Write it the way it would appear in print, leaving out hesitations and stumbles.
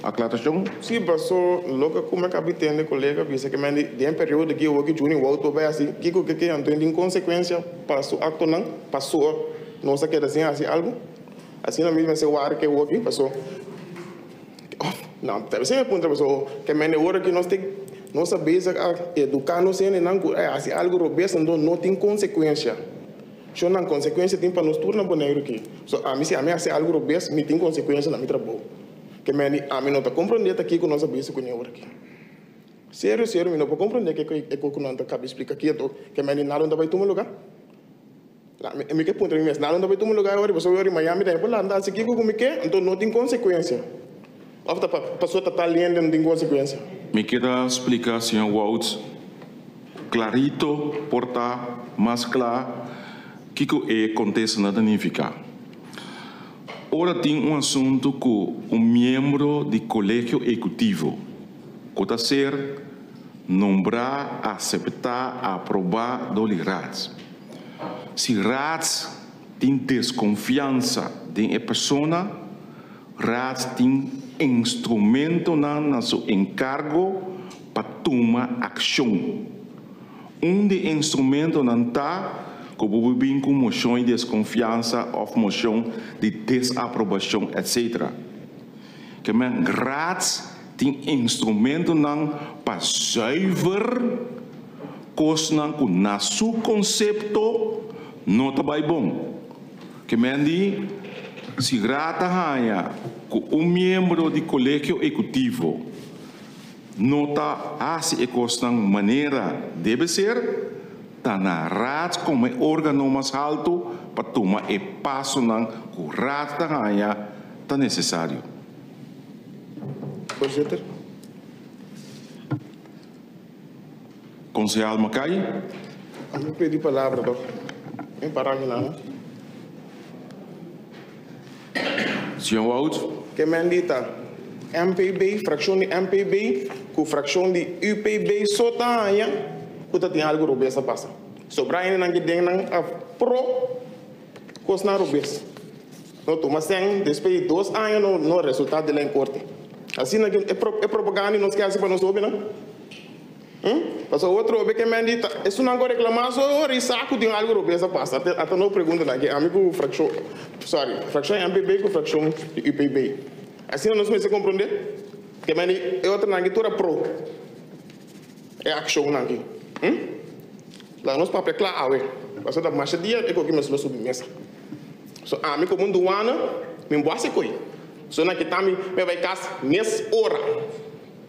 Aklarashon? Si, paso loke ku mi a kabi tende kolega bisa ke men di den periodo ki awor ki Juni Wout por bai hasi kiko ke ke anto tin konsekuensia pa su aktonan paso nos a keda sin hasi algu. Asina mi mester wak ke awor ki paso no ta bisa mi puntra paso ke men di ora ki nos tin nos a bezig a eduka nos hendenan ku a hasi algu robes anto no tin konsekuensia. Shonnan konsekuensia tin pa nos tur na Boneiru ki. So ami si ami hasi algu robes mi tin konsekuensia na mi trabou. Ke meni ami no ta komprondé ta kiko nos a bisa kuné ora aki. Serio serio mi no por komprondé ke e ku nan ta kaba splika aki anto ke meni nada no ta bai tuma lugá. La mi mi ke puntra mi mes nada no ta bai tuma lugá e ora pasobra e ora Miami tambe por lanta hasi kiko ku mi ke anto no tin konsekuensia. Òf ta pasobra ta tal hende no tin konsekuensia. Mi ke ta splika señor Wouts Clarito por ta mas cla kico e contestanan ta nifica. Ora tin un asunto cu un miembro di Colegio Ehecutivo cu ta ser nombra, acepta, aproba dor di Raad. Si Raad tin desconfiansa den e persona, Raad tin instrumentonan na su enkargo pa tuma akshon. Un di e instrumentonan ta ku bo por bin ku moshon di deskonfiansa òf moshon di desaprobashon etc. Ke men Raad tin instrumentonan pa zuiver kosnan ku na su konsepto no ta bai bon. Ke men di, si Raad ta haña ku un miembro di Kolegio Ehekutivo no ta hasi e kosnan manera debe ser, ta na Raad komo e órgano mas haltu pa tuma e pasonan ku Raad ta haña ta nesesario. Voorzitter. Konsehal Mackay. Mi pedi palabra toch. Mi para mi nan. Señor Wout. Ke men di ta MPB, frakshon di MPB ku frakshon di UPB so ta haña ku ta tin algu robes a pasa. Sobra hendenan ki den nan a pro kosnan robes. No tuma sèn despues di dos aña no no resulta di la en korte. Asina ki e propaganda nos ke hasi pa nos hobennan. Hm? Pasobra otro hopi ke men di ta esunnan ku a reklamá so ora i sa ku tin algu robes a pasa. Ata ata no preguntanan aki ami ku frakshon sorry frakshon MPB ku frakshon di UPB. Asina nos mester komprondé? Ke men di e otronan aki tur a pro e akshonnan aki. Hm? Laga nos papia kla awe. Pasobra ta masha dia e koki mester lo subi mesa. So ami komo un duana mi bo hasi koi. So nan kita mi mi a bai kas mes ora.